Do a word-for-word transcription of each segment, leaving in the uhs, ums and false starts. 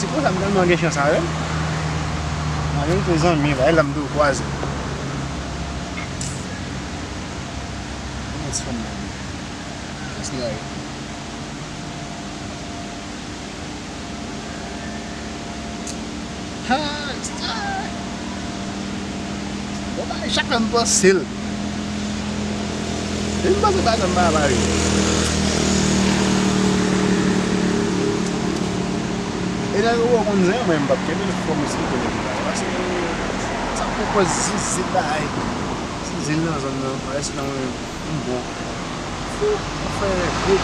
Ti kou sa m tèlman gen chans avè l. M a gen tou zanmi, bay la m tou kwaze. Kòman ti fanm nan ye? Kòman ti fanm nan ye? Ha, bon, bagay chak lè m panse l. Depi m panse bagay sa m pa pale. E nèg yo konn zen, mwen m p ap kenbe l, fò m esplike nèg yo bagay. Paske sa poko zizit bagay. Zizit nan zòn nan, bagay se nan mwen. M bon. Fou, m fè gwo.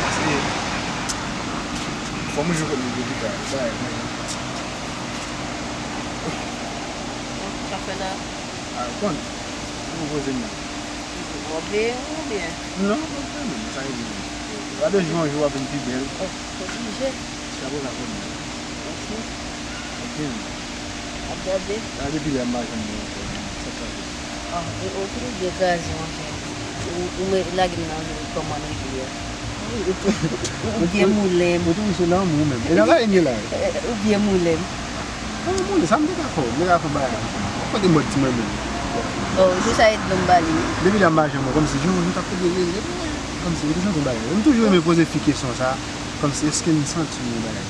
Paske fò m jwe kote m jwe gita. Sa e mwen. Bon, sa fè la. A, konn. Ou poze m nan. W ap veye m oubyen? Non, m ap veye m, sa e di. Gade jou an jou w ap vin pi bèl. Oh, oblije. Chapo la pou mwen. Mèsi. Oke. Ap gade. Gade depi lè m pa janm wè ankò. Sa k pase? Ah, ou, ou tou degaje, monchè. Ou, ou me-, lage m nan kòman li ye a. Ou, ou, ou byen moulen m. Ou toujou sou lanmou menm. E nan la enye la. Eh, ou byen moulen m. Mwen, mwen, sa m te ka fè, m te ka fè bagay la. Kote mòd ti mwen menm? Oh, se sa e dlo m ba li. Depi lè m pa janm wè, kòmsi jan nou t ap pede rele, kòmsi m te santi yon bagay. M toujou renmen poze fi kesyon sa, kòmsi èske m santi yon bagay.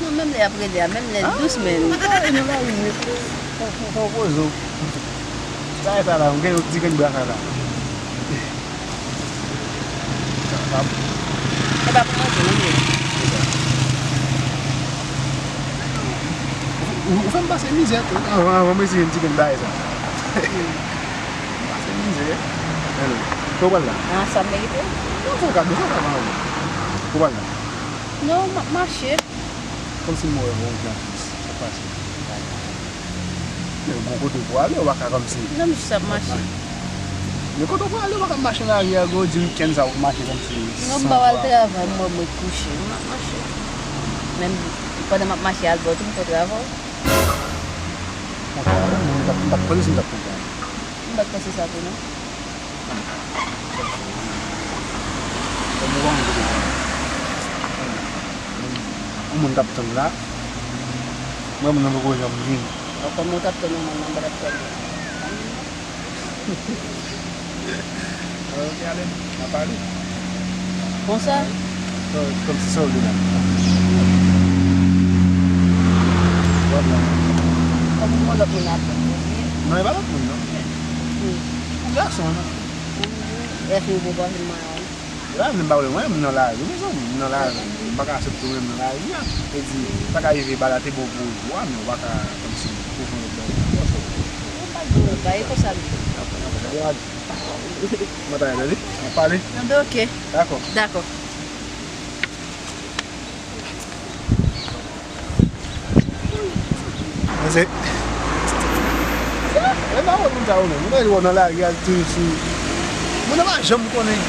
Non, menm lè y ap rele a, menm lè l dous, men. Ah, e nan lari, men. Fò, fò, fò poze w. Bagay sa la, m gen yon ti grenn bra sa la. Sa, sa. E pa pou manje, non, men. Ou, ou fè m pase mizè tou. Anvan, anvan m eseye m ti grenn bagay sa. M pase mizè. Hello. Kote w pral la? Ah, sa m merite? Non, fè w kado, fè w kado anvan. Kote w pral la? Non, m ap mache. Kòmsi m wè w jan tris. Sa k pase? Men gon kote w pou ale, w pa ka kòmsi. Non, m jis ap mache. Men kote w pou ale, w pa ka mache nan lari a, gon di wikenn sa w mache kòmsi. Non, m pa pral travay, m wè m ret kouche, m ap mache. Men pandan m ap mache al bò tou, m fè travay. Kontra, m t ap, m t ap panse si m t ap kontra. M pa t panse sa tou, non. Yon moun k ap tann la. Mwen, moun nan poko janm vini. Kòm ou t ap tann yon moun nan, m pa t ap tann li. Alò, ok, ale, n a pale. Konsa? Kòm, kòmsi sa w vle la. Kòm yon lòt moun ap tann ou, wi. Non, e pa lòt moun, non. Wi. Yon gason, non. Wi, wi. Èske ou bon pase m manyen w? E pa vle m pa vle, mwen, m nan lari, mezanmi, m nan lari. M pa ka aksepte mwen menm nan lari a. E di, sa ka rive, bagay la te bon pou ou a, men ou pa ka, kòmsi, pwouve yon lòt bagay. Ou pa gen yon bagay, e konsa m ye. Apre, apre, apre, apre. Mwen ta rele li. N ap pale. Enben, ok. Dakò. Dakò. Mwen se, e pa wè moun sa yo menm. Mwen wè nan lari a, l toujou sou. Moun nan pa janm konnen.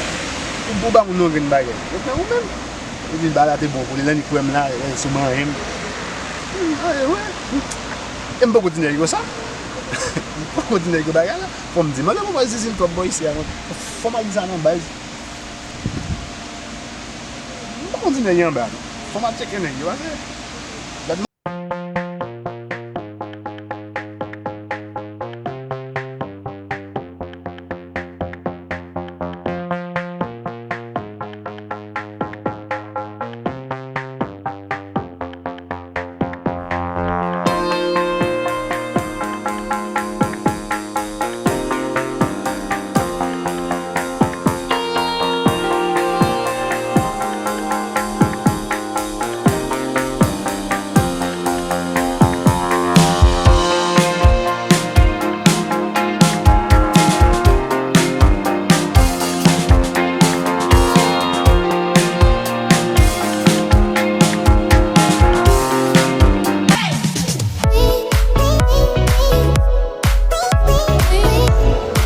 Ou, ou ba moun nan yon grenn bagay. Ou menm. Ou di bagay la te bon pou li, lè li kwè m la, lè l sou manyen m. Aye, wè. E m poko di nèg yo sa. M poko di nèg yo bagay la. Fò m di, mande pou mwen zizi l twòp bò isi a, mwen. Fò m al di sa nan baz. M poko di nèg yo anba, non. Fò m al tcheke nèg yo, pase.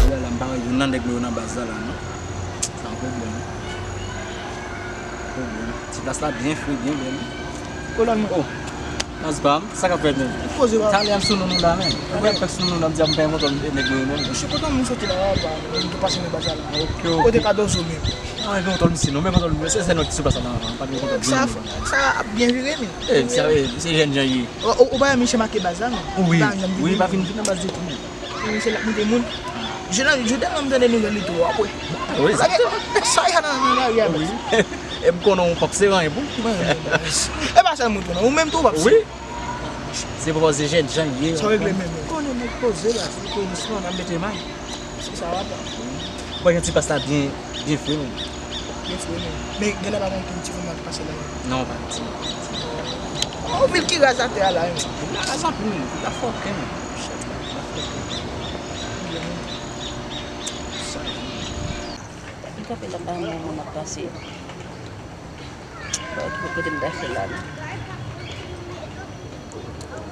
Jodi a la, m pa wè youn nan nèg mwen yo nan baz la, la, non. Sa yon pwoblèm, wi. Pwoblèm. Ti plas la byen fre, byen bèl, wi. Kolòn mwen. Oh. Baz pa m, sa k ap fèt, menm? Poze w. Talè a m sou non nou la, menm. Ou wè m fèk sou non nou la, m di a m pa gen kontan nèg mwen yo, non. Mwen kontan moun soti la, pa, mwen tou pase nan baz la. Ok, ok. Kote Kadozo menm? Mwen gen yon tòl misye non, men yon tòl misye, se nòt ki sou plas la nan, pa gen kontòl. Sa, sa ap byen vire, men. Eh, misye, eh, misye jèn jan ye. Ou, ou, ou pa wè misye make baz la, non? Wi, wi, pa fin vin nan baz ditou, men. Misye la moute moun. Jodi a, jodi a, m tande nouvèl li tou, w ap wè. Wi, sa, sa y a nan, nan lari a, baz. E m konnen w p ap se anyen pou. E pa sèl mwen tou, non. Ou menm tou, w p ap se. Wi. Se pou koze jèn jan ye. Sa w regle menm, wi. Konnen nèg poze la, se pou misyon nan mete may. Se sa w ap. Bon, jan ti pas la byen, byen fre, wi. Byen fre, wi. Men, genlè pa gen yon ti fanm ki pase la, wi. Non, pa ti. Yon vil ki raz atè a la, wi. Vil la raz anpil, wi. Vil la fòkè, wi. Shit, la, la fòkè. Sa, wi. Li kanpe la, pa yon moun ap pase. Bon, ki kote m ta fè la, non?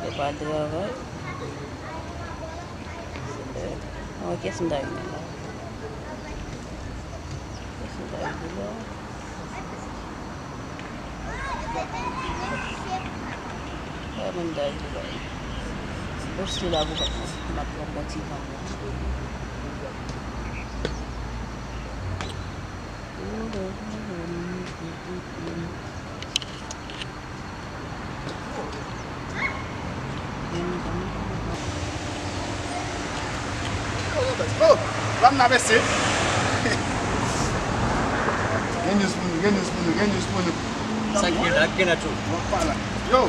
Yo pa travay. Mwen, kiyès m ta rele la? Kiyès m ta rele la? Kiyès m ta rele la? Poste la pou kòk mwen. M ap pran bon ti van. Oh, la m nan mesye. Gen news pou nou, gen news pou nou, gen news pou nou. Sa k gen la, gen la tou. Yo.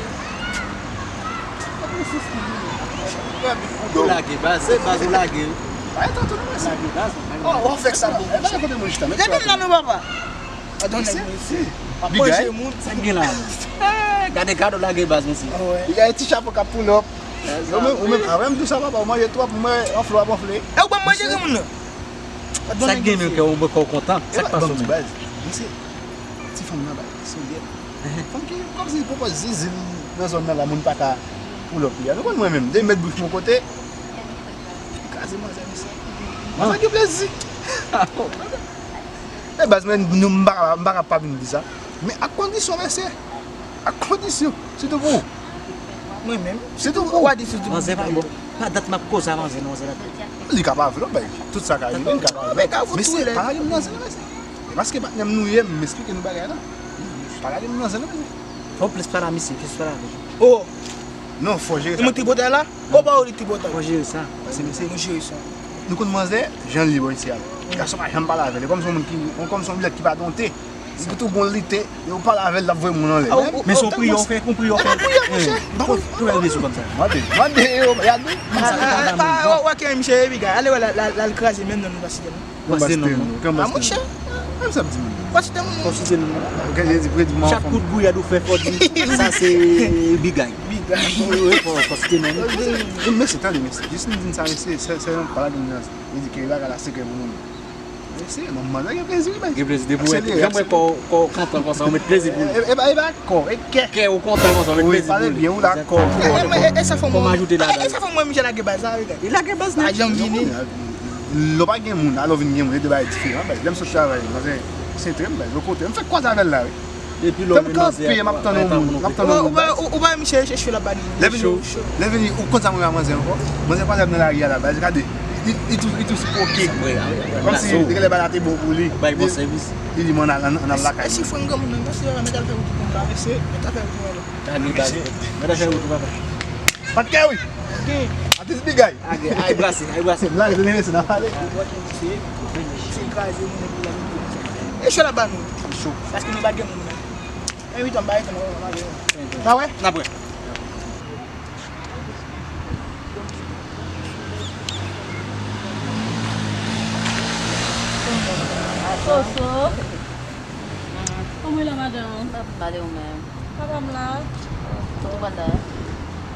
Ou lage baz, se baz ou lage. Lage baz. Oh, w ap fè sa pou mwen. Depi m la non, papa. Adonis, ap manje moun. Sa k gen la? Eh, gade kado lage baz, mesye. Li gen ti chapo k ap pull up. Ou menm, ou menm, avè m di w sa, papa, ou manje twòp, mwen, anfle w ap anfle. E ou ban m manje granmoun nan? Sa k gen menm kè ou, kè ou kontan? Sa k pase ou menm? Baz, mesye, ti fanm nan, baz, se yon bèl fanm ki kòmsi poko zizi nan zòn nan la, moun pa ka pull up li a. Nou konn mwen menm, de mèt bouch mwen kote, li kraze manzè, mesye. Manzè gen plezi. E baz, men nou, m pa ka, m pa ka pa vin di sa. Men ak kondisyon, mesye. Ak kondisyon. Sitou pou ou. Mwen menm. Sitou pou ou. Ou a di sitou pou ou. Manzè pa bon. Pa dat m ap koze a manzè non, manzè la. Li ka pa vle w bay. Tout sa ka rive, li ka pa vle w. Men se pa lage m nan zen non, mesye. Paske patnè m nou ye, m esplike nou bagay la. Pa lage m nan zen non, mesye. Fò w plis pale a misye, plis pale avè l. Oh! Non, fò jere sa. Mwen tripotay la? Ou pa ou li tripotay? Fò jere sa. Paske mesye, mwen jere sa. Nou konn manzè, jan l ye bò isi a. Gason pa janm pale avè l. E kòm se yon moun ki, kòm se yon bilèt ki pa donte. Si tou bon lite, yo pale avè l, l ap voye moun anlè. Men se yon priyè w fè, yon priyè w fè. Priyè, monchè. Tou wè rezo kòmsa. Mande, mande yo, y a nou. Kòmsa, ou pa damou. Ou wè ke misye e piga. Ale wè la, la, la, l kraze menm nan nou pa site non. Ou pa site non. A, monchè. Menm sa m di moun. Pa site moun. Fò site non. Chak kout gouyad ou fè, fò di sa se bigay. Bigay. Wi, wi, fò, fò site non. Mesye, tande, mesye. Jis m di n sa, mesye, se, se yon pa lage m nan. Li di ke bagay la sekrè pou nou. Mesye, non, manzè gen plezi, wi, men. Gen plezi, depi w wè, jan m wè kò w, kò w kontan konsa, ou met plezi pou li. E, e, e, e ba kò, e kè. Kè ou kontan konsa, ou met plezi pou li. Wi, pale byen, ou la kò. E, e, e, e sa fè mwen, e, e sa fè mwen, misye lage baz la, wi, gade. Li lage baz nèt. Pa janm vini. Lè w pa gen moun, alò vin gen moun, e de bagay diferan, baz. Lè m sot travay, manzè, se tre m, baz, o kontrè, m fèk kwaze avè l la, wi. Epi lè w vin manzè a, m ap tann yon moun, m ap tann yon moun. Ou pa, ou pa misye cheve l ap bali. Lè vini, lè vini, ou konn sa mwen a manzè ankò? Manzè kwaze avè m nan lari a la, baz, gade. Li, li tou, li tou sou koke. Kòmsi li genlè bagay la te bon pou li. Bay bon sèvis. Li di, "Mwen, ann al, ann al lakay." E si frè m granmoun nan, paske mèt al fè wout pou m travèse, mèt al fè wout pou mwen. Gade baz. Mèt al fè wout pou papa. Pat kè wi. Atis bigay. Ay brase, ay brase. M lage tande mesye nan pale. E cho la ba nou. Cho. Paske nou pa gen moun nan. E wi, tann ba etan nan. N a wè? N ap wè. Soso. Kòman w ye la, madanm? M ap mal, e ou menm? Papa m la. Kote w pral la?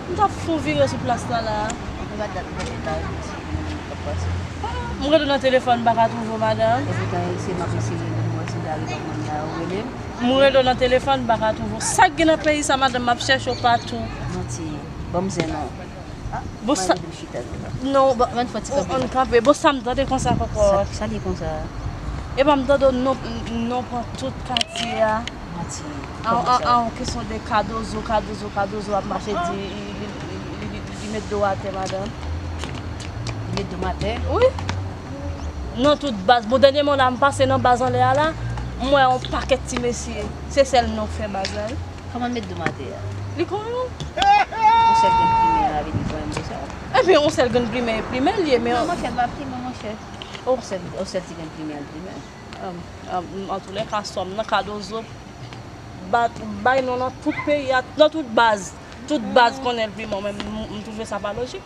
M t ap fè yon vire sou plas la la. Ou pa dat mwen la, m ap pase. Ah, m rele w nan telefòn, m pa ka twouve w, madanm. E poutan, se m ap eseye rele w, mwen se Dari, pa mwen la, ou rele m? M rele w nan telefòn, m pa ka twouve w. Sa k gen nan peyi sa, madanm, m ap chèche w patou. Manti. Ban m zen non. Bon, sa, non, bon, ann kanpe. Bon, sa m tande konsa, kòkòt. Sa, sa li konsa? Epa m tande w non, non pran tout katye a. Manti. An, an, an kesyon de Kadozo, Kadozo, Kadozo ap mache di, li, li, li, li, li met do atè, madanm. Li met do m atè? Wi. Nan tout baz. Bon, dènyèman la, m pase nan baz anlè a la. M wè yon pakèt ti mesye, se sèl non fè baz la wi. Kòman l met do m atè a? Li konnen w. Yon sèl grenn plimen la vin pran m pou sa. Ebyen, yon sèl grenn plimen, plimen l ye, men. Non, monchè, l pa plimen, monchè. Yon sèl, yon sèl ti grenn plimen, l plimen. An, an, antoulèka, sòm nan, Kadozo, ba-, bay non nan tout peyi a, nan tout baz. Tout baz konnen l plimen, men m, m twouve sa pa lojik.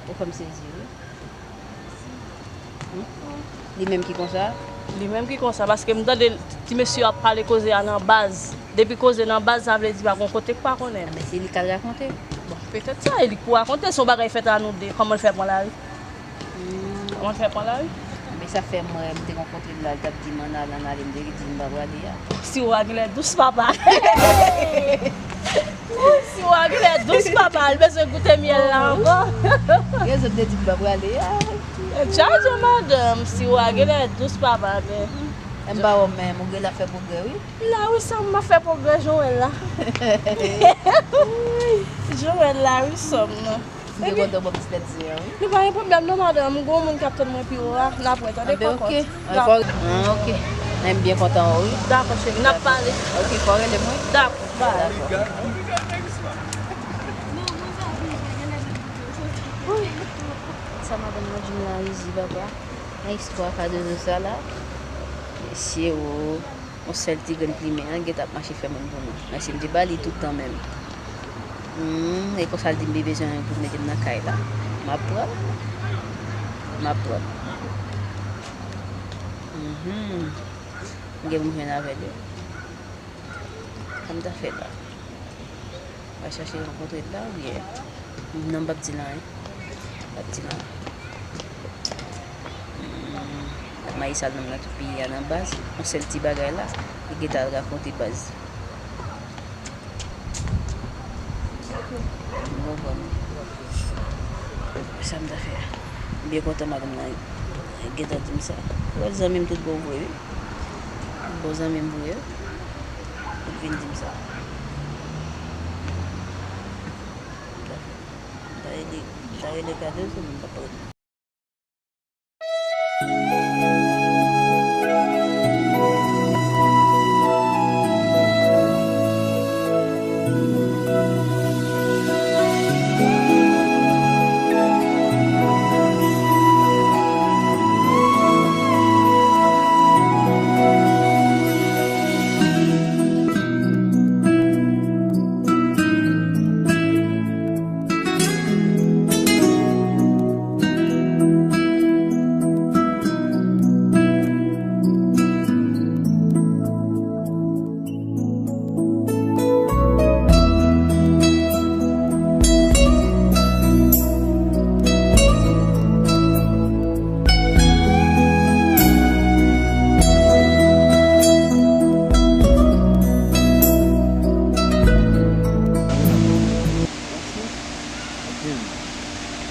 Ou fè m sezi, wi. Hmm? Li menm ki konsa? Li menm ki konsa, paske m tande ti mesye yo ap pale koze a nan baz. Depi koze nan baz, sa vle di pa gon kote k pa konnen. Men se li k al rakonte. Bon, petèt sa, e li k pou rakonte, se yon bagay fèt a nou de, kòman l fè pran lari? Hmm. Kòman l fè pran lari? Men sa fè m wè, m te rankontre l la, l t ap di m ann ale, ann ale, m te di m pa prale a. Siwo a genlè dous, papa. Siwo a genlè dous, papa. L bezwen goute myèl la ankò. Rezon m te di m pa prale a. Tchaje madanm, siwo a genlè dous, papa, men. M pa wè w menm, ou genlè ap fè pwogrè, wi. La wi, sòm, m ap fè pwogrè, Joël la. Joël la, wi, sòm nan. M te kontan ban m ti tèt zen an, wi. Nou pa gen pwoblèm non, madanm. Gon moun k ap tann mwen pi wo a, n ap wè, tande, kòkòt. Anben, oke. An, fò, an, oke. Men m byen kontan wè w, wi. Dakò, cheri, n ap pale. Oke, fò w rele m, wi. Dakò, bay. Dakò. Sa madanm nan di m la, Rizi, papa. Nan istwa Kadozo sa la, mesye o. Yon sèl ti grenn plimen an gentan ap mache fè moun pou nou. Mèsi, m te ba li tout tan menm. Hmm, e konsa l di m li bezwen pou l mete m nan kay la. M ap pran l. M ap pran l. Mhm. M gen pou m jwenn avè l wi. Sa m ta fè la? Va chache rankontre l la oubyen? Non, m p ap di l anyen. M p ap di l anyen. Hmm, Mayisal menm nan tout peyi a nan baz, yon sèl ti bagay la, li gentan al rakonte baz. Ou konprann? Sa m ta fè a? M byen kontan madanm nan gentan di m sa. Ou wè zanmi m tout bon vre wi. Tout bon zanmi m vre wi. Li vin di m sa. M ta fè. M ta rele, m ta rele Kadozo, men m pa p rele.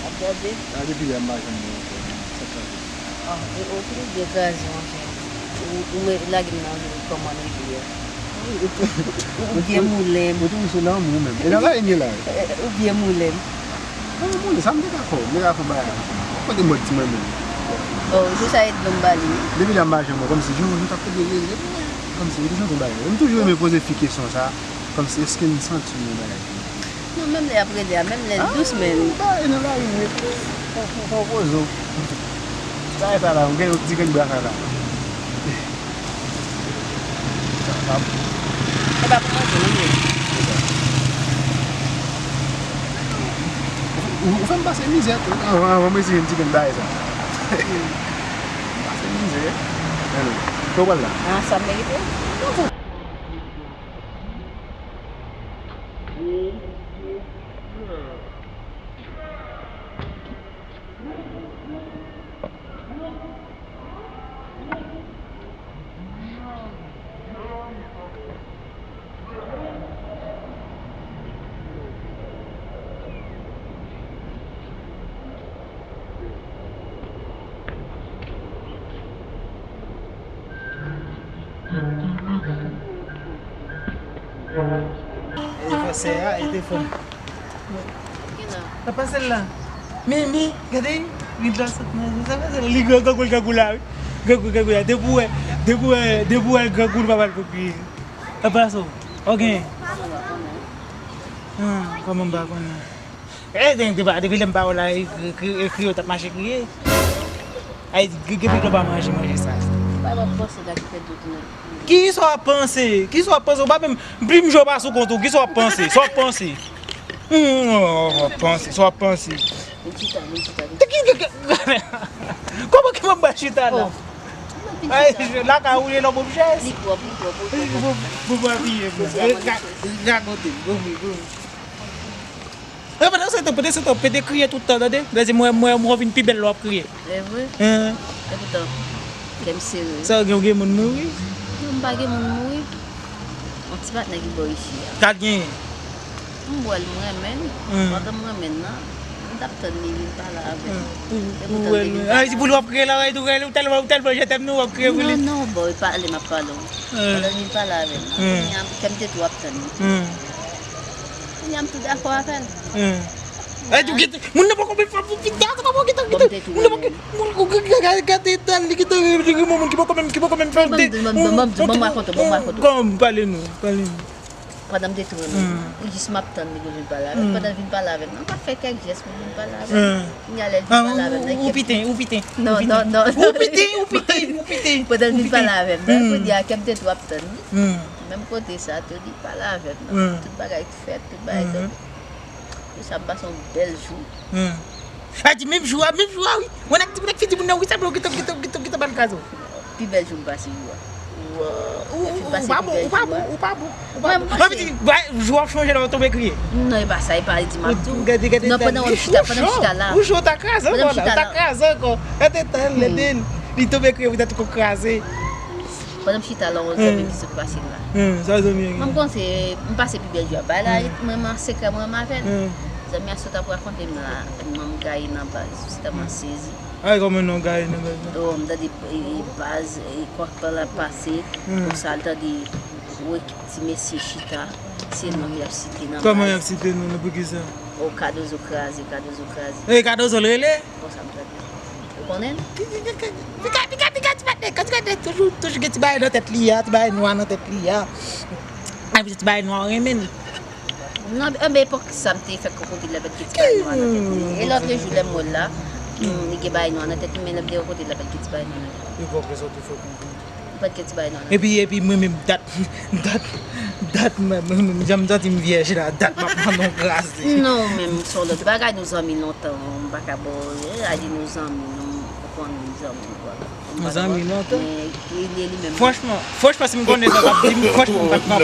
Ap gade? A, depi yè m pa janm wè ankò. Sa k pase? Ah, e, ou tou byen kraze, monchè. Ou, ou me-, lage m nan kòman m ye a. Ou byen moulen m. Ou toujou sou lanmou menm. E nan la m ye la. Ou byen moulen m. Mwen moulen, sa m te ka fè? M te ka fè bagay. Kote mòd ti mwen menm? Oh, se sa e dlo m ba li. Depi lè m pa janm wè, kòmsi jou, jou t ap rele, rele, kòmsi m te santi yon bagay. M toujou renmen poze fi kesyon sa, kòmsi èske m santi yon bagay. Non, menm lè y ap rele a, menm lè l dous, men. Ah, bagay nan lari m ye. Fò, fò, fò poze w. Bagay sa la, m gen yon ti grenn bra sa la. Sa, sa. Se pa pou manje, non, men. Ou, ou fè m pase mizè tou. Anvan, anvan m eseye yon ti grenn bagay sa. Pase mizè. Hello. Kò w pral la? Ah, sa m merite. Anniversè a, e te fò. Sa pase l la. Men, men, gade, ri dlo sot nan je. Sa pase l la. Li gran gangou, l gangou la, wi. Grangou, grangou la. Depi w wè, Depi w wè, depi w wè grangou, l pa pral pou kriye. Apa sa, w gen? Ah, kòman m pa konnen? Eh, de- depi, depi lè m pa wè w la, e, e, e, e kriye, w t ap mache kriye. Ay, gen, gen pito pa manje, manje sa. Bay w ap panse la ki fè dout mwen. Kisa w ap panse? Kisa w ap panse? Ou pa menm, plim jwe pa sou kont ou. Kisa w ap panse? Sa w ap panse? Hmm, w ap panse, sa w ap panse? Vin chita, vin chita, vin chita. Kòman ki mwen ba chita la? Oh. Ay, lakay ou ye nan bon chèz. Li pwòp, li pwòp, li pwòp. Bon, bon, bon, bon, bon, bon, bon, bon, bon, bon, bon. E, pandan se tan, pandan se tan, Pede kriye tout tan, tande. Lè se mwen, mwen, mwen vin pi bèl lè w ap kriye. E vre? Hein. E poutan, kè m sere. Sa w gen, ou gen moun mouri? Non, m pa gen moun mouri. Yon ti patnè ki bò ichi a. Sa l genyen? M wè l, m renmen l. Hmm. Pandan m renmen l nan, m t ap tann li vin pale avè m. Hmm. Pou, e pou poutan, wè l vin pale avè m. Ay, si pou l w ap kriye la, ou tèlman, ou tèlman je t'aime nou, w ap kriye pou li. Non, non, bò, e pale m ap pale w. Hmm. Pandan l vin pale avè m nan, hmm, kounye a, kè m te tou ap tann li. Hmm. Kounye a m tou dakò avè l. Hmm. Ay, tou gete, moun nan poko menm fè pou pita, sa poko gete, gete. Moun nan poko, moun, gade, gade, gade, li gete, li gete, moun ki poko menm, ki poko menm fè de. Ban m, ban m, ban m, ban m rakonte, ban m rakonte. Kòm, pale nou, pale nou. Pandan m te tou renmen, hmm, li jis m ap tann li pou l vin pale avè m. Hmm. Pandan l vin pale avè m, non, m ap fè kèk jès pou l vin pale avè m. Hmm. Kounye a lè l vin pale avè m, ah, ou piten, ou piten, ou piten. Non, non, non. Ou piten, ou piten, ou piten. Pandan l vin pale avè m, non, hmm, kounye a kè m te tou ap tann li. Hmm. Menm kote sa tou, li pale avè m, non. Hmm. Tout bagay fèt, tout bagay, hmm, donk, pou sa m pase yon bèl jou. Hmm. A di menm jou a, menm jou a, wi. Mwen ak ti moun ak fi timoun nan, wi, sa blo, gito, gito, gito, gito, ban kazo. Pi bèl jou m pase jou a. Ou, ou, ou pa bon, ou pa bon, ou pa bon, ou pa bon. Mwen, mwen, mwen, jou a ap chanje lè w tonbe kriye. Non, e pa sa, e pa di m ap di w. Gade, gade, non, pandan w ap chita, pandan m chita la. Ou cho, ou ta kraze ankò la, ou ta kraze ankò. Gade tan, hmm, li tonbe kriye, poutèt ou kraze. Pandan m chita la, yon zanmi ki sot pase m la. Hmm, sa zanmi an gen? Mwen, m konn se, m pase pi bèl jou a. Bay la, hmm, mwen, mwen sekrè mwen, mwen avè l. Hmm. Zanmi an sot ap rakonte m la, mwen, m gaye nan baz, se tèlman sezi. Ay, kòman non gaye nan baz la? Oh, m tande, e, e, baz, e, kòk lan ap pase, hmm, konsa l tande, wè, ti mesye chita, se non y ap site nan baz. Kòman y ap site non, non, poukisa? Oh, Kadozo kraze, Kadozo kraze. E, Kadozo l rele? Konsa m tande. Ou konnen? Pika, pika, pika, ti patnè, ti patnè, toujou, toujou gen ti bagay nan tèt li a, ti bagay nwa nan tèt li a. Epi ti bagay nwa ou renmen l. Non, enben, epòk sa m te fè kokote l avèk ti bagay nwa nan tèt li. E lòtrejou lè m wè l la, hmm, li gen bagay nwa nan tèt li, men lè m te kokote l avèk ti bagay nwa nan tèt li. Epòk sa ou te fè kokote. Ou pa t gen ti bagay nwa nan tèt li. Epi, epi mwen menm, dat, dat, dat, mwen, mwen, mwen, jan m santi m vyèj la, dat m ap pran yon kraze. Non, men m se yon lòt bagay, nou zanmi lontan, m pa ka ba w, e, a di nou zanmi, nou, ou konn zanmi, vwala. Nou zanmi lontan. Men, li, li menm. Franchman, franchman, si m konnen sa, m t ap di m, franchman, m t ap kanpe.